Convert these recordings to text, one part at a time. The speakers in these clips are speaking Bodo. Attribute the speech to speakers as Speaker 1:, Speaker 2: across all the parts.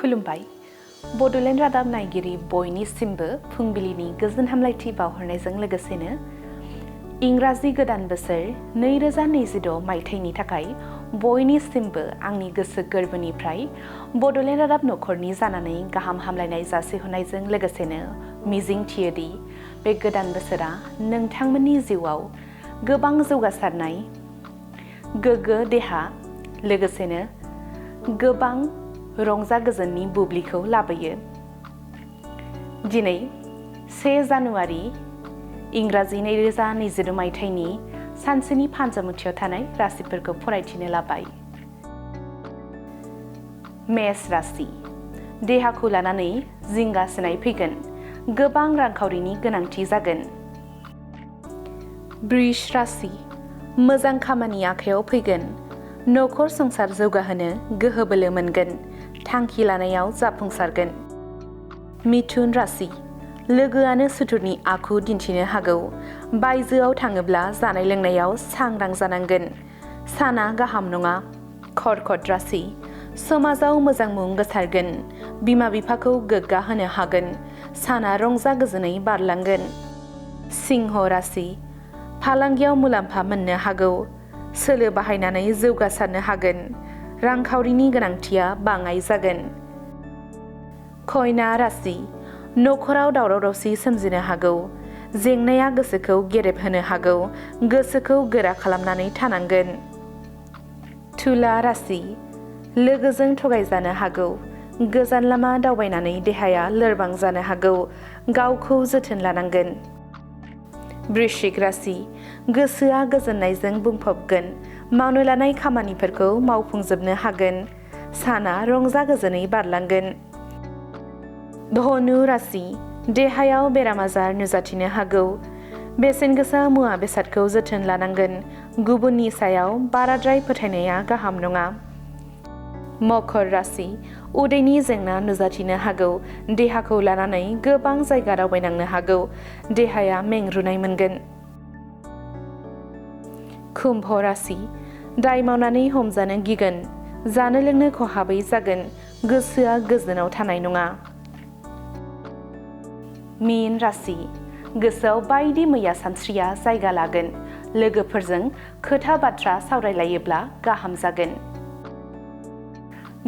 Speaker 1: खुलुमबाय बड'लेण्ड रादाब नायगिरि बयनिसिमबो फुंबिलिनि गोजोन हामलायथि बावहरनायजों लोगोसेनो इंराजि गोदान बोसोर 2026 मायथाइनि थाखाय बयनिसिमबो आंनि गोसो गोरबोनिफ्राय बड'लेण्ड रादाब नखरनि जानानै गाहाम हामलायनाय जासिहरनायजों लोगोसेनो मिजिंथियोदि बे गोदान बोसोरा नोंथांमोननि जिउआव गोबां जौगासारनाय गोग्गो देहा लोगोसेनो गोबां रंजा गोजोननि बुब्लिखौ लाबोयो। दिनै 1 जानुवारि इंराजि 2026 मायथाइनि सानसेनि फानजामुथियाव थानाय राशिफोरखौ फरायथिनो लाबाय। मेष राशि देहाखौ लानानै जिंगासिनाय फैगोन, गोबां रांखावरिनि गोनांथि जागोन। वृष राशि मोजां खामानि आखायाव फैगोन, नखर संसार जौगाहोनो गोहो बोलो मोनगोन, थांखि लानायाव जाफुंसारगोन। मिथुन राशि लोगोआनो सुथुरनि आखु दिन्थिनो हागौ, बायजोआव थाङोब्ला जानाय लोंनायाव सांग्रां जानांगोन, साना गाहाम नङा। कर्कट राशि समाजाव मोजां मुं गोसारगोन, बिमा बिफाखौ गोग्गा होनो हागोन, साना रंजा गोजोनै बारलांगोन। सिंह राशि फालांगियाव मुलाम्फा मोननो हागौ, सोलो बाहायनानै जौगासारनो हागोन, रांखावरिनि गोनांथिया बाङाय जागोन। कन्या राशि नखराव दावराव दावसि सोमजिनो हागौ, जेंनाया गोसोखौ गेरेब होनो हागौ, गोसोखौ गोरा खालामनानै थानांगोन। तुला राशि लोगोजों थगायजानो हागौ, गोजान लामा दावबायनानै देहाया लोरबां जानो हागौ, गावखौ जोथोन लानांगोन। वृश्चिक राशि गोसोआ गोजोननायजों बुंफबगोन, मावनो लानाय खामानिफोरखौ मावफुंजोबनो हागोन, साना रंजा गोजोनै बारलांगोन। धनु राशि देहायाव बेराम आजार नुजाथिनो हागौ, बेसेन गोसा मुवा बेसादखौ जोथोन लानांगोन, गुबुननि सायाव बाराद्राय फोथायनाया गाहाम नङा। मकर राशि उदैनि जेंना नुजाथिनो हागौ, देहाखौ लानानै गोबां जायगा दावबायनांनो हागौ, देहाया मेंरुनाय मोनगोन। कुम्भ राशि दाय मावनानै हमजानो गिगोन, जानो लोंनो खहाबै जागोन, गोसोआ गोजोनाव थानाय नङा। मीन राशि गोसोआव बायदि मैया सानस्रिया जायगा लागोन, लोगोफोरजों खोथा बाथ्रा सावरायलायोब्ला गाहाम जागोन।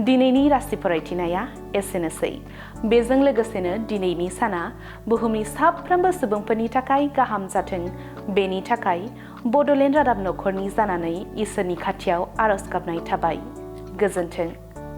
Speaker 1: दिनैनि राशि फरायथिनाया एसेनोसै। बेजों लोगोसेनो दिनैनि साना बुहुमनि साफ्रोमबो सुबुंफोरनि थाखाय गाहाम जाथों, बेनि थाखाय बड'लेण्ड रादाब नखरनि जानानै इसोरनि खाथियाव आरज गाबनाय थाबाय। गोजोन्थों।